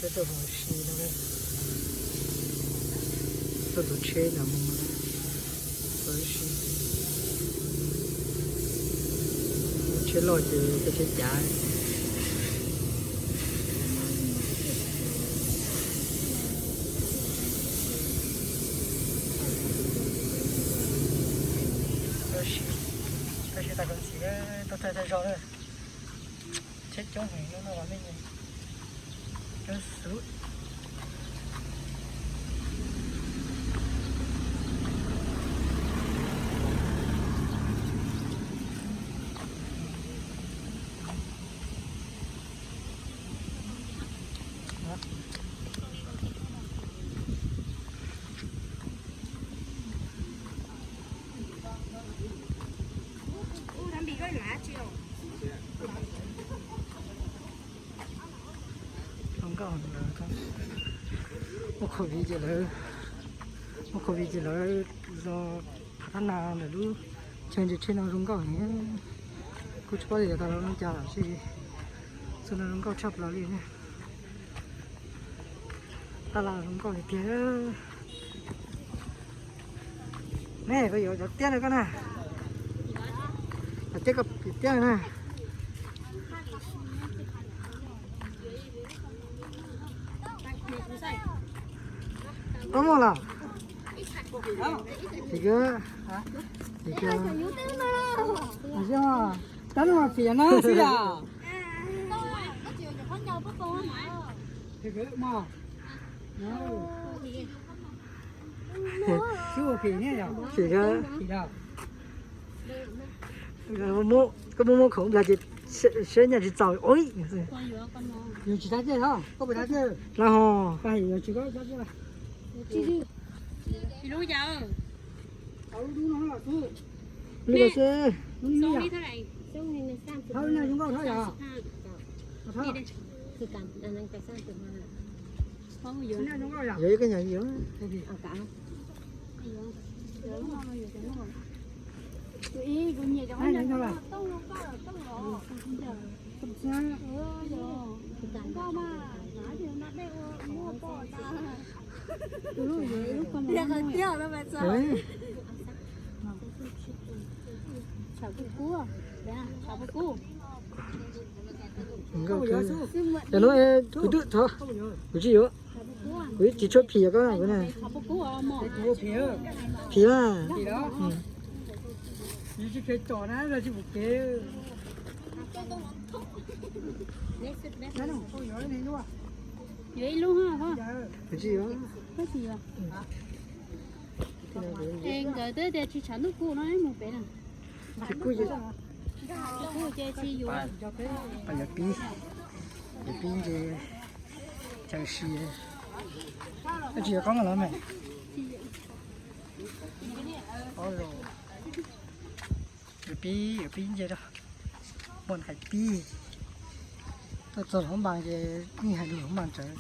Peb tuaj mus ua si no, tuaj tus tsheb no mus ua si. Tsheb loj ces peb tsheb cav. Tab sis tau ntxiv tuaj txog tag zog na, tsheb coob heev no, no nej, coob xwb. Zoo nkauj, muaj covid ces lawv, muaj covid ces lawv los phav thab nas ntawm lub chaw ntses tsheb no zoo nkauj heev. Kuj tsis paub tias yav tas los zoo li cas lawm, tab sis xub no zoo nkauj tshaj plaws li. Tab laj zoo nkauj tiag tiag. Nej koj yuav cov tiab no koj na, cov tiab koj piam tiab na. Koj muaj los? Ces koj, ces koj, tab no mas phim no xwb yom. Phim, koj muab muab khoom nplas ces siab nyiaj tsis txaus ua. Yus tsis thab tiaj, koj puas thab tiaj? Lawv ho, yog ib koj nyam yus. Cov no kuv twb thov, kuv tsis yuav, kuv tsis tshuav phim koj na. Phim na. Yuav ib lub, kuv tsis yuav. Es nkawd twb tias tsis tshav ntuj kuj no mus pem na. Tsis kuj, kuj ces tsis yuav. Yuav pib, yuav pib ntses chaw si. Koj tsis yuav koob los mas. Yuav pib, yuav pib ntses rau, muaj hais pib. Tuaj txog hauv npas ces yeej hais lus hauv npas ntawd.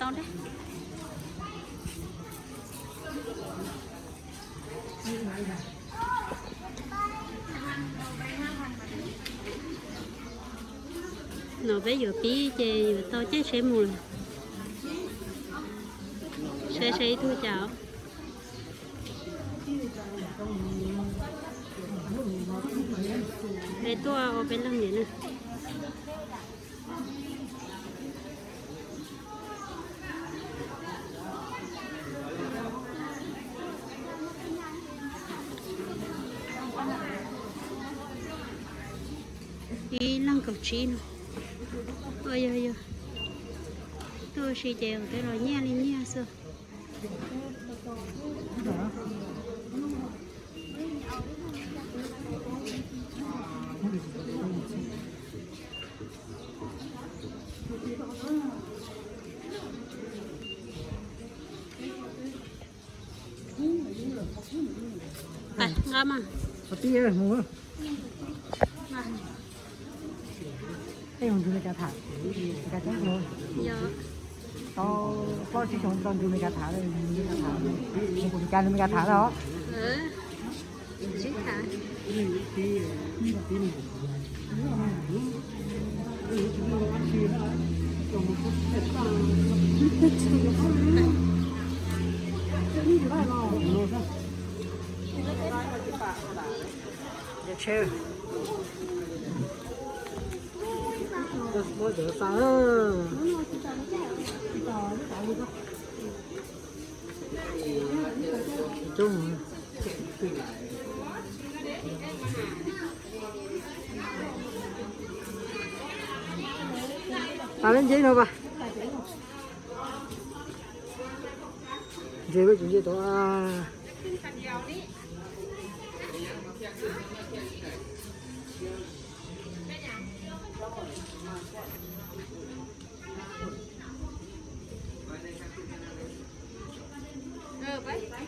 Tawm si. No peb yuav pib ces yuav tau caij tsheb mus lawm. Saib saib ib tug cas. Peb tuaj ua peb leeg niam na. Ib leeg kaum tsib no. Yog, yog. Tuaj si ces tej los nyiaj li nyiaj xwb. Nqa mas. Ej, mus nrug Meskas tham. Meskas teb mus. Tau plaub tsib xyoo tau nrug Meskas tham, Meskas tham, mus kuv Meskas nrug Meskas tham lawm os. Sib tham. Tsheb. Muab cov xa. Pas leb nceb no pas. Ntses, ntses tau. Pais, pais, pais,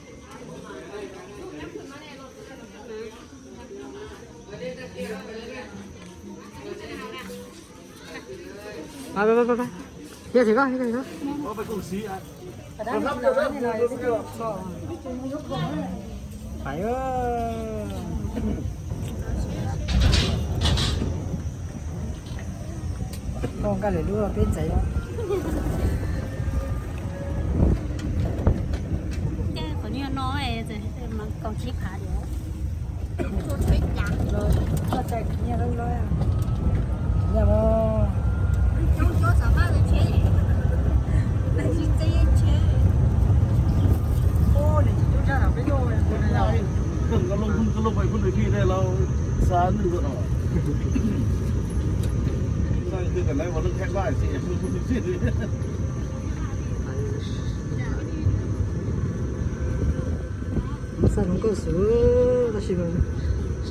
pais. Yog tsis koj, yog tsis koj. Pais. Koj nkag lwm lub peb ntxeev. Tej qhov nyiaj no mas kaum tsib phav diam. Koj txais nyiaj lub loj. Nyiaj mas. Koj lub pais phun lwm khi tej los xav nws ntawm no. Twb kam lawv ua lub thaj laj xwb. Xav zoo nkauj xwb tab sis mas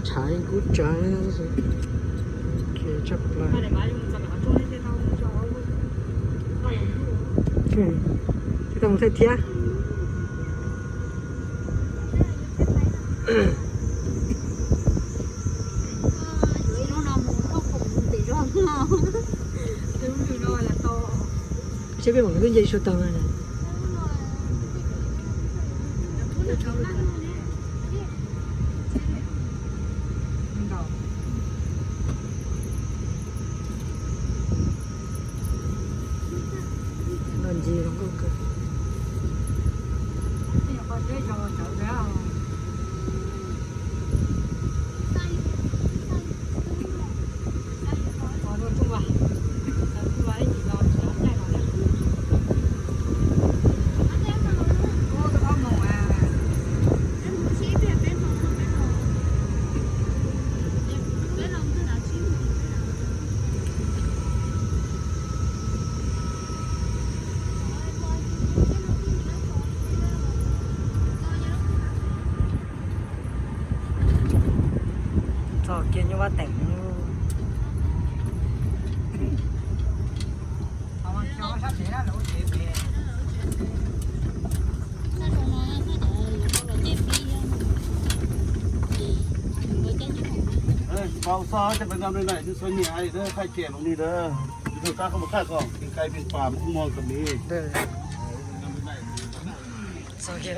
tshav kub tsawv tab sis tshaj plaws. Tsis tau mus thaij thiab. Seb peb mam li tuaj nce Suav tau na. Los ntsis zoo nkauj kawg. Txog kiag nyob Vab Teem. Tsis paub xoj ces peb nram li nai xwb, xoj niam hais thaij kiag los li ntawd, tus tab koj mus thaij kom pis kais pis pas mus mog kom li. Txog kiag.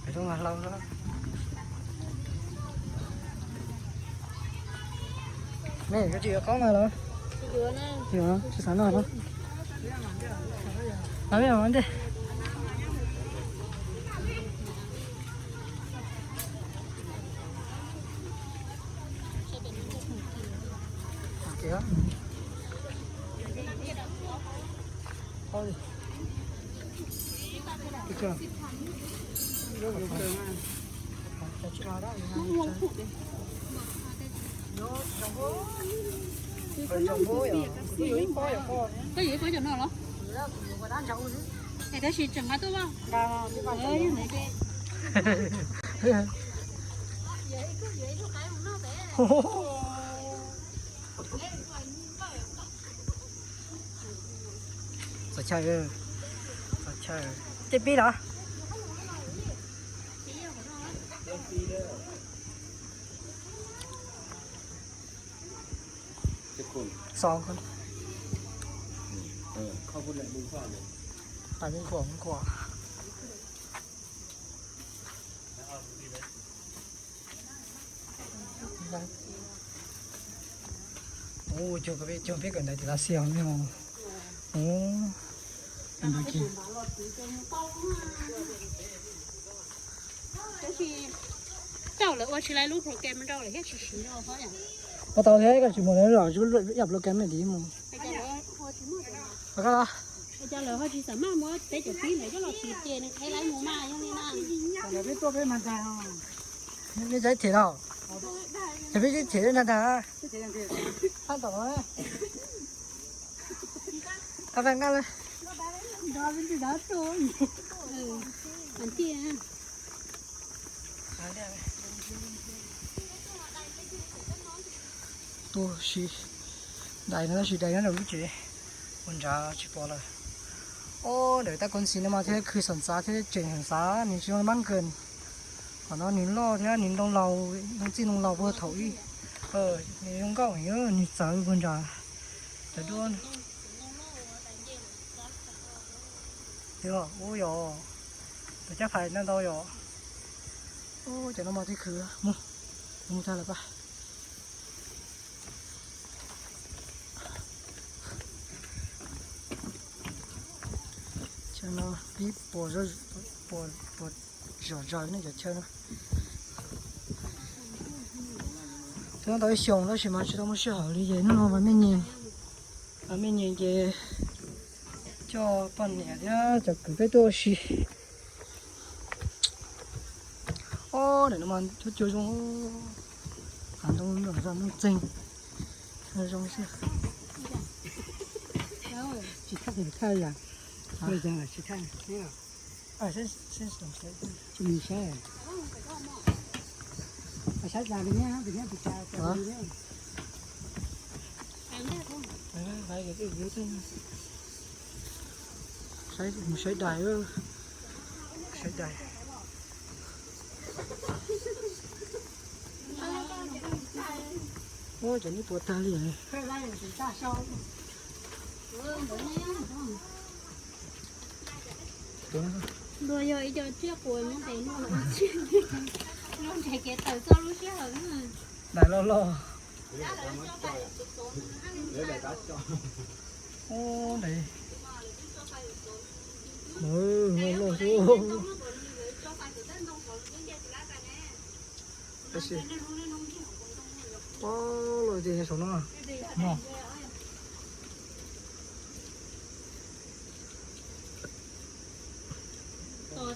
Peb rooj mas hlau xwb. Mej koj tsis yuav qaub mas los? Tsis xav noj los? Los mej mam ntej. Koj yuav ib pob cov no los? Es tab sis tseem nqa tuaj vaj. Txaus chaw, txaus chaw. Tej pib los? Xov, pais me nkuas me nkuas. Ua cuag peb kawm ntawv tim Lav Xias li os. Tab sis tau lawv ua tsis laiv lub program rau lawm thiab tsis siv rau ho yom. Ua tau thiab, koj tsis mus lawv los ib yam program me ntsis mus. Ua koj los. Cov lawv ho tsis xam maj muab peb cov pib ntawd coj los siv ces nws qheb laiv mus mas yog li na. Lawv peb tuaj peb mag ntag. Nej cov ib them los? Cov peb ib them ntag ntag. Phab tom no. Tau nqaj lawm. Tuaj si dais no tab sis dais nyob rau lub tsev, ua nrad tsis pom lawm. Ob, ntawm tab koob txiv no mas thiab khw xam xav thiab tseem xam xav, nws tsis zoo mab nkees. Qhov no nws loj thiab nws ntoo laus, ntoo txij ntoo laus puag thaum ub. Nws zoo nkauj heev, nws txawv puag nrad. Tawv duab. Ub yog, tus cab phais ntau ntau yom. Ub, cov no mas thiaj khwv mus, mus tag lawm pab. Chaw no pib puas, puas zom zaws ne cov chaw no. Twb tau ib xyoos tab sis mas tsis tau muaj sij hawm li ces hnub no mas me nyem, me nyem ces coj poj niam thiab cov kwv peb tuaj ua si. Ob, ntawm no mas cua cua zoo, hav ntoo nram zos Nuj Txeeg, zoo xwb. Tsis thaj, thaj yam, tsis thaj. Saib, saib dais, saib dais. Ub, cov neb puas tag li. Ntua yog ib co tsiaj quas nyob ntes luaj, luaj nres kev tawm txoj lub sij hawm. Dais loj loj. Ub, dais loj loj xwb. Tab sis, ub, loj tiag saum no. Ub,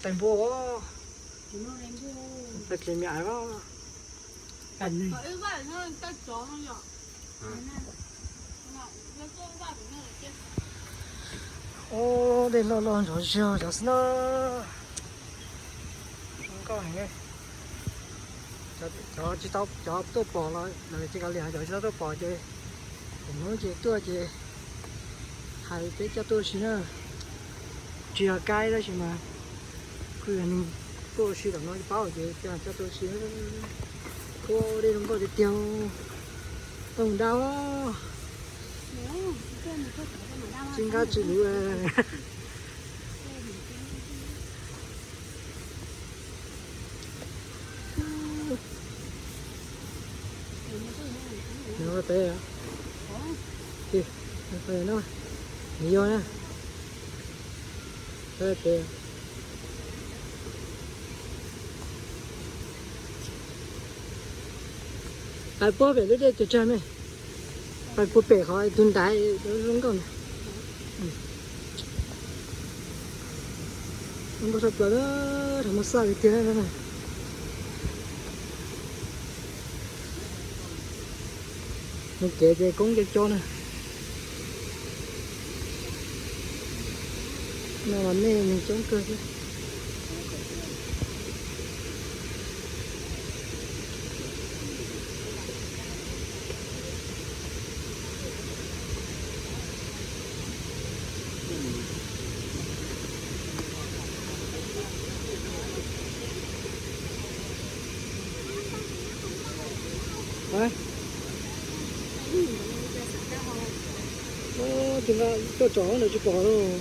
tais npua, tais dlis miam os. Ub, dej loj loj nrov zog cov xwb na. Zoo nkauj heev. Cov tsis tau, cov tuaj pom los lawv ces kav liam, cov tsis tau tuaj pom ces kuv hnub ces tuaj ces hais peb coj tuaj ua si na. Tsis yog kaib tab sis mas kuj yog neeg tuaj ua si tom no paub ces coj tuaj ua si. Ub, dej zoo nkauj tiag tiag, toog dab. Tsis nqab tsis luv. Nws pem, nws yog na, pem. Qais puag pem lub dej tuag tsag me. Qais puag pem qhov tus ntaiv zoo nkauj na. Zoo nkauj tshaj plaws, rau muaj xaj li tiag na. Mus kev ces koob coob coob na. No los nej neeg coob kawg thiab. Tus nqa tuaj tsom ntawd tsis pom lauj.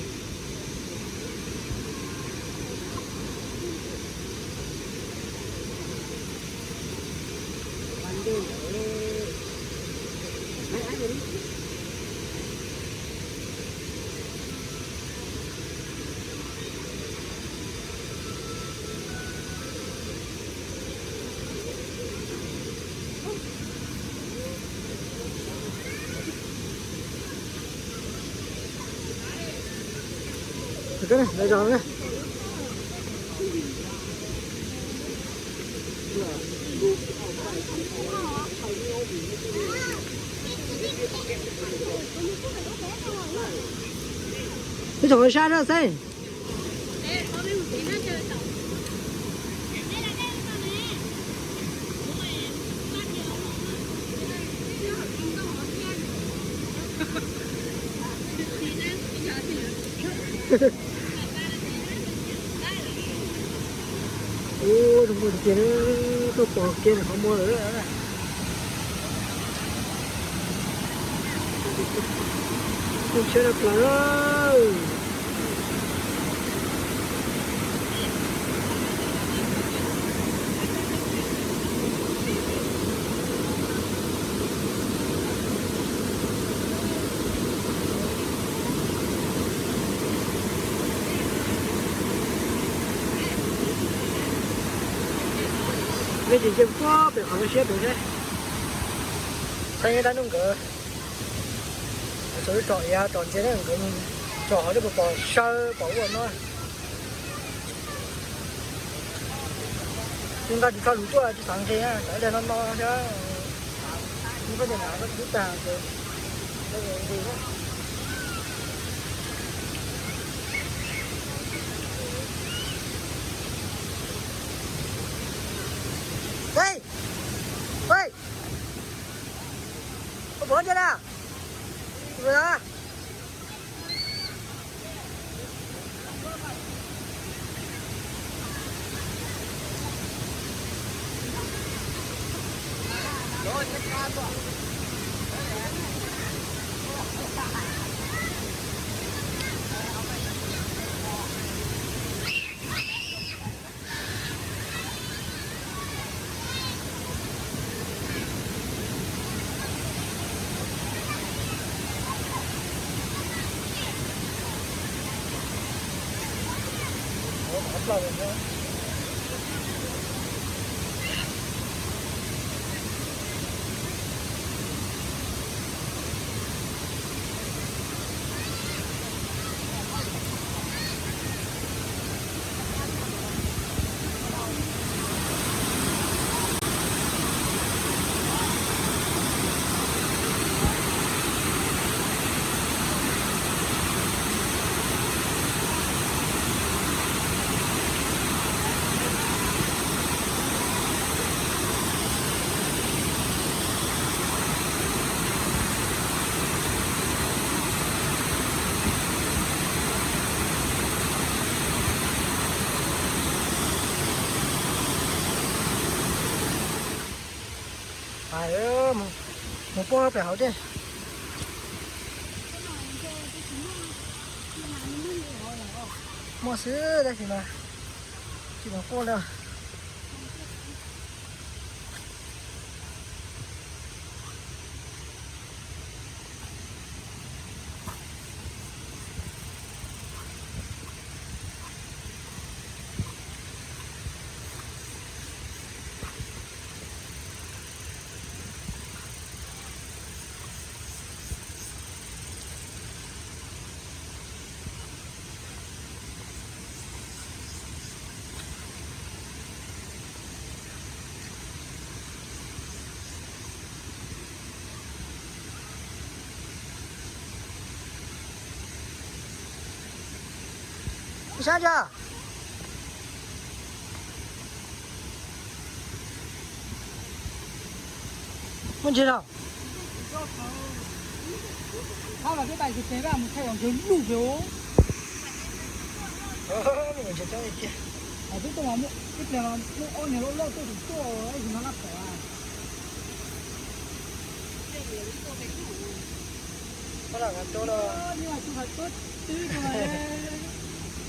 Ib tsoom sab na xeeb. Ub, zoo nkauj tiag tiag, tuaj pom kiag ntawm qhov muag lawm. Kub tshiab tshaj plaws. Nej ces cia kuv pem qhov siab pem seb, saib nyob dab hnub nkawd txog lub tsom iav tsom ntses ne, nkawd tsom hauv lub puas pom saw pom ua no. Nws nqa tsis tshua lus tuaj tsis xav nqis na, tawm daim no no thiab. Nws koj niag hnav koj tsis tub tag ces. Ej, ej, koj pom ntsia na. Mus puag pem hauv dej. Muaj xwb tab sis mas tsis pom quaj li. Sab tso. Muaj ntsis los. Thab los peb pais tsev peb mus thaij los ntseg luj pem. Twb tuaj mas muaj ib pliag mas muaj ob niag loj loj tuaj tus tuaj ib tus no laj pom.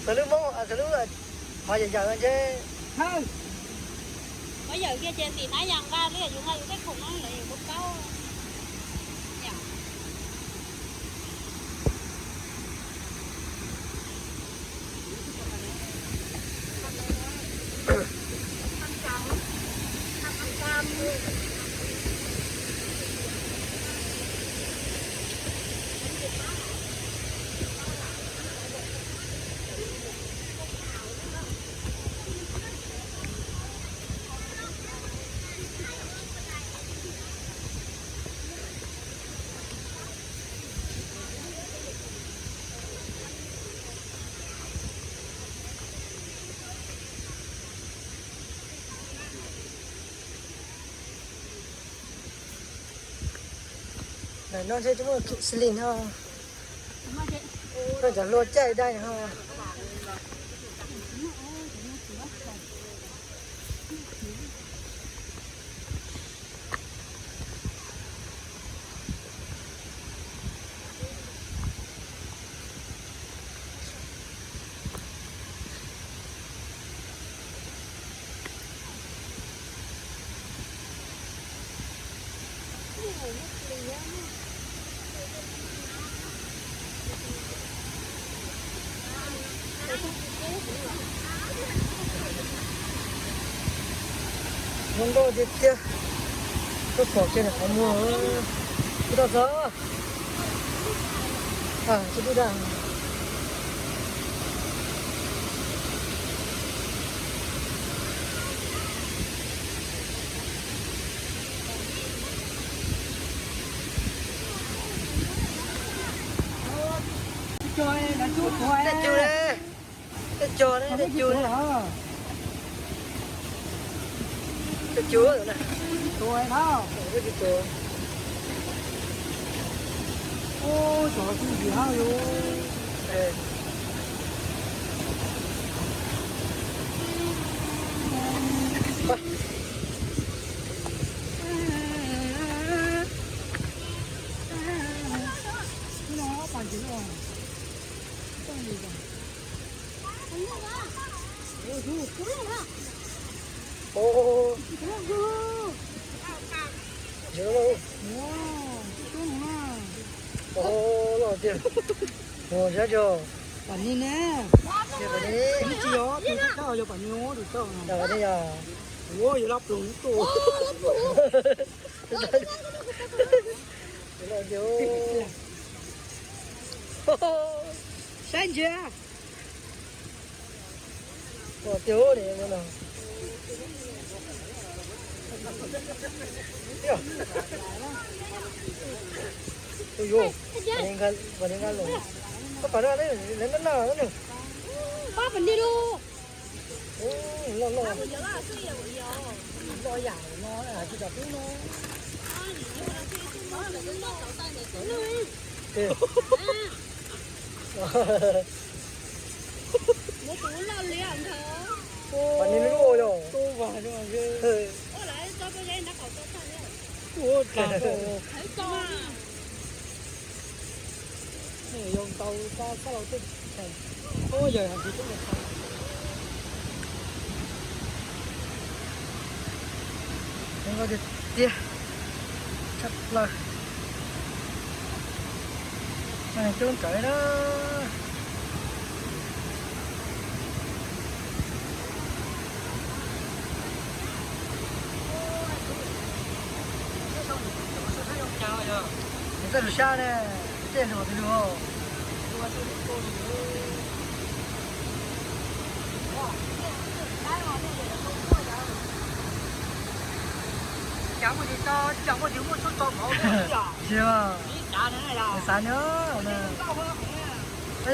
Xws lub Hmoob, xws lub qhov yawm yawm ntshe. Qhov yawm kiag ces ntim nab yas nqa li yus nqa yus tej khoom no lawv yus kuv paub. Ntawm no ntshe tsis muaj xi lin ho. Koj cov hlua caij dai ho. Zoo nkauj tiag tiag. Koj pom kiag ntawm qhov muag, ib toj txog. Tsis tub dag. Tej cus, tej cus, tej cus, tej cus. Loj tiag. Mus saib tso. Pam ni ne. Pam ni. Ib tsis yog tus thab yog pam ni tus tau. Pam ni yog. Ua yog lab ploog tus. Saib ntsia. Tiag no. Ui yuj, pam ni nqa los. Koj pam no, lawv noj no. Pab pam ni lauj. Loj loj. Loj yam no tsis tau tub no. Pam ni lub ua yog. Ua dlaag. Nws yuav ntau txaj txaj laus tej, ua yawg hais tias tub mus tau. Zoo nkauj tiag tiag, tshaj plaws. Coob rawv na. Nws txawj lug sab ne, tej lug twg lug. Cas muaj tsis tau, cas muaj tsis muaj txhua txhua mov. Tsis, xav nws,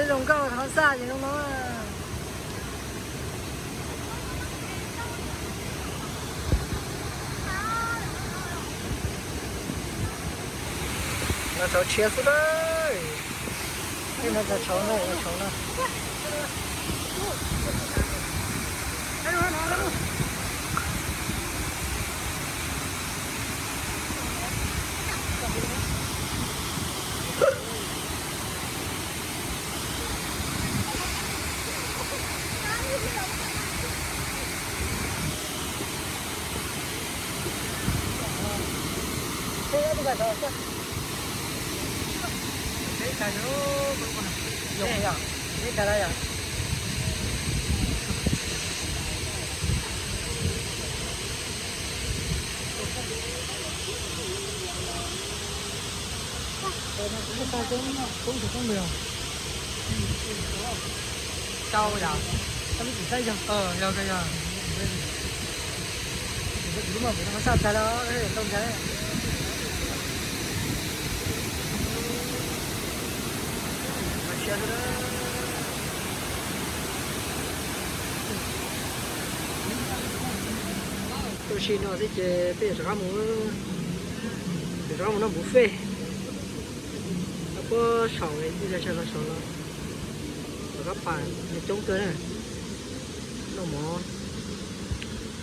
zoo nkauj qhov no xaj ces zoo no. Cov tshauv tshiab xwb na. Tej no cov tshauv na, cov tshauv na. Tuaj si no xwb ces peb yuav rov qab mus, rov qab mus noj buffet. Rov puag saum, ib pliag tshaj los saum los, rov qab pas coob kawg na. Noj mov,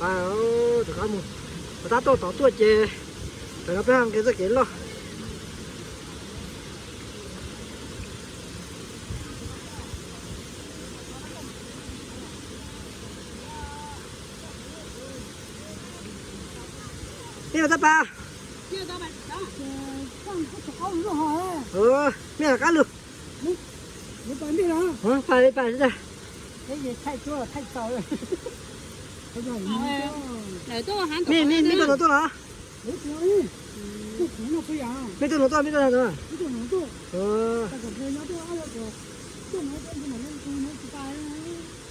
rov qab mus, rov qab tuaj tod tuaj ces, tam no peb nqis txoj kev loj. Nej tab pas, nej qab lug, pas li pas xwb. Nej tuaj no tuaj los? Nej tuaj no tuaj, nej tuaj no tuaj.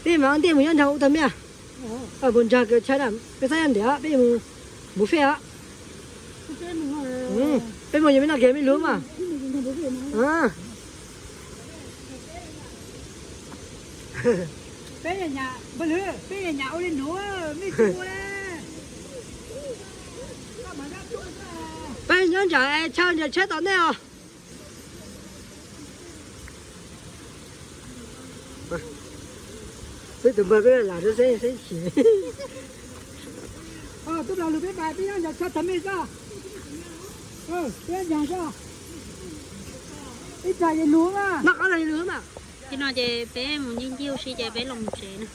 Peb mas ntiaj mus nyob nraag ub tag mej. Puas ntsag kawg chaw na, peb xav nyob ntiav, peb mus buffet os. Peb mus yog mej noj kiag mej lug mas. Peb nyob ntsam chaw ntsam tsheb tom nej os. Xwb tus npawg peb lam rau xeeb xeeb chim. Tub los lug peb mas peb nyob ntsam chaw tom nej xwb. Peb nyob ntsam chaw, ib tsam yog lug mas noj qab los yog lug mas. Ces no ces peb mus ncig ncig ua si ces peb los tsev na.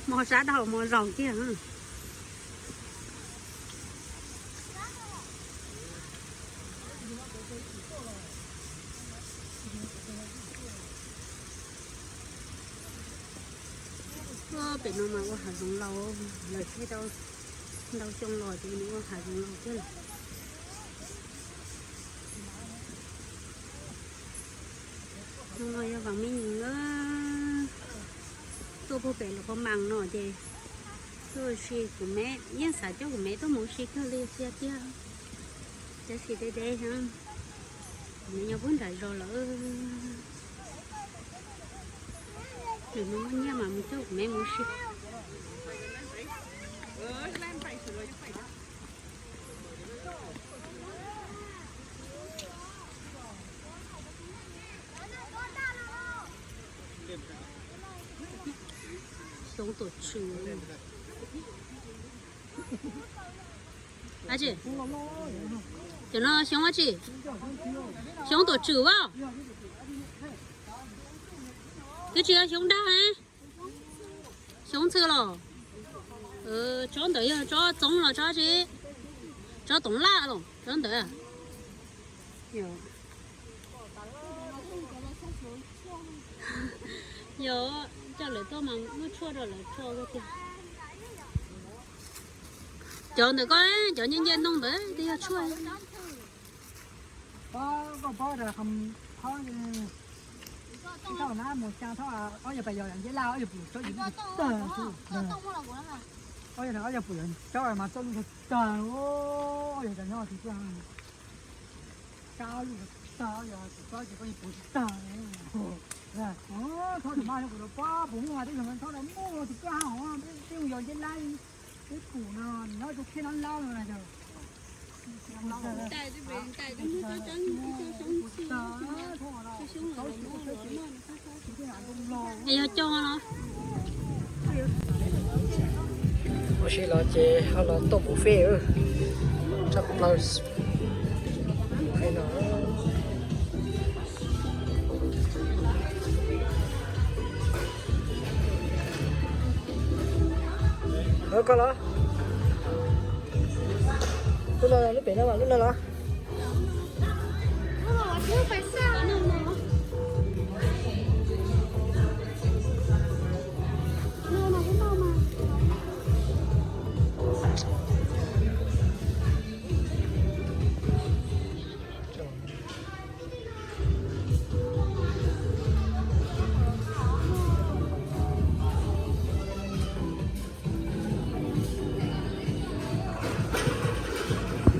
Mos sab dhau mos zaus kiag. Pem no mas ua hav zoov laus, lawv teb tau ntau xyoo los ces nws ua hav zoov laus thiab lawm. Hnub no yog vas me nyuam na, tuaj puag pem Luas Phab Mas no ces tuaj ua si, kuv me yeej xav coj kuv me tuaj mus ua si kawg li tiag tiag, tab sis deb deb, kuv me nyob puag nram zos lawm. Lwm hnub muaj nyiaj mas mus coj kuv me mus ua si. Xyoob tuam tswm. Dab tsi? Cov no xyoob dab tsi? Xyoob tuam tswm as. Twb tsis yog xyoob dab ne. Xyoob ntxhw los? Tsob ntawd yog tsob txoob los tsob tsi? Tsob toov laj los tsob ntawd? Yog coj lawv tuaj mas muab tshuaj rau lawv rho tiag. Cov ntawm koj, cov nyiaj nyiaj ntoo ntawd twb yog tshuaj. Koj paub tias qhov, ib txoj na mus xyaa txhob, ob yog pas yog ncej laj, ob yog pum tsob yim tag, ob yog, ob yog pum yog tsob mas txoj lub tag, ob yog tas nyob tsis tag, kab lub. Tag yog tsis txob ces koj yeej puv tsis tag. Txhob tus maj no kuv los pab puv muaj mas tej zaum txhob los muaj tus koj hauv peb peb mus yos nceb lab peb pum no nyob rau khej no lab no na yog. Es yog coj no. Ua si los ces ho los tuaj mus fej tshaj plaws. Koj los, lub no lub pem no mas lub no los.